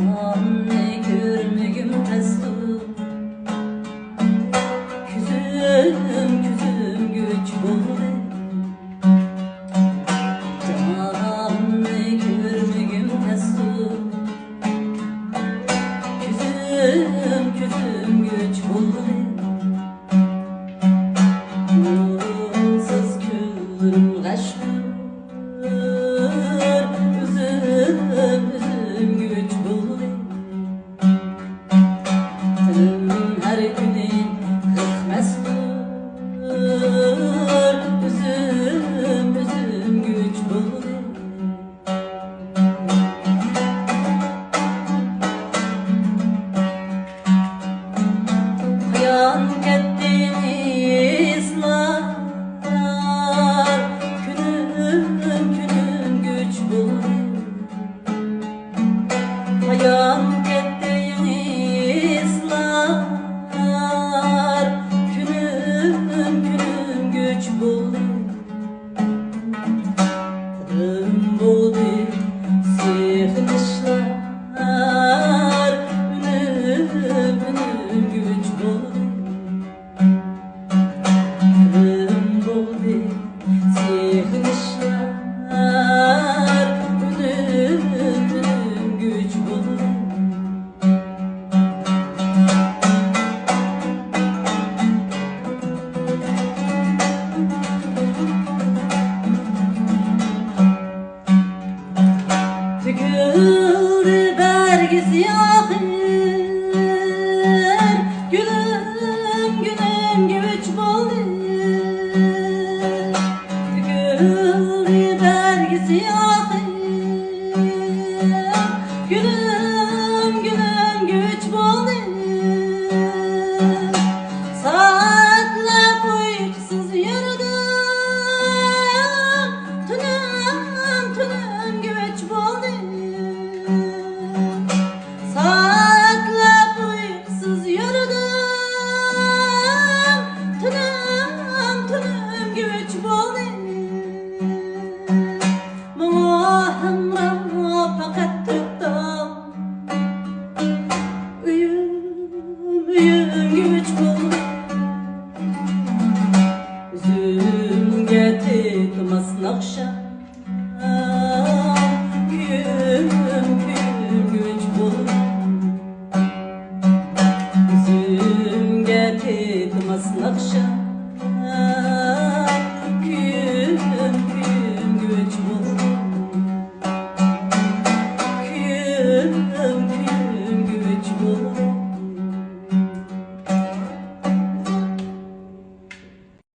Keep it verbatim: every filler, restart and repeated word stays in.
جاماننى كۆرمىگۈم تەستۇر، كۆزۈم، كۆزۈم گۆچ بولدى. جاماننى كۆرمىگۈم تەستۇر، كۆزۈم، كۆزۈم گۆچ بولدى. نۇرسىز كۈنلىرىم غەشتۇر، ئۆزۈم، ئۆزۈم گۆچ بولدى. تىلىم ھەر كۈنى غىق مەستۇر، ئۆزۈم، ئۆزۈم گۆچ بولدى. قايان كەتتى ئىزلار، كۈنۈم، كۈنۈم گۆچ بولدى. قايان كەتتى ئىزلار، كۈنۈم، كۈنۈم گۆچ بولدى. تىلىم بولدى سېغىنىشلار، ئۈنۈم، ئۈنۈم گۆچ بولدى. تىلىم بولدى سېغىنىشلار، ئۈنۈم، ئۈنۈم گۆچ بولدى. تۆكۈلدى بەرگىسى ئاخىر، گۈلۈم، گۈلۈم گۆچ بولدى. تۆكۈلدى بەرگىسى ئاخىر، گۈلۈم، گۈلۈم گۆچ بولدى. سائەتلەپ ئۇيقۇسىز يۈردۈم، تۈنۈم، تۈنۈم گۆچ بولدى. سائەتلەپ ئۇيقۇسىز يۈردۈم، تۈنۈم، تۈنۈم گۆچ بولدى. ماڭا ھەمراھ پەقەت تۆت تال، ئۆيۈم، ئۆيۈم گۆچ بولدى. ئۆزۈمگە تېتىماس ناخشا، كۈيۈم، كۈيۈم گۆچ بولدى. ئۆزۈمگە تېتىماس ناخشا، كۈيۈم، كۈيۈم گۆچ بولدى. كۈيۈم، كۈيۈم گۆچ بولدى.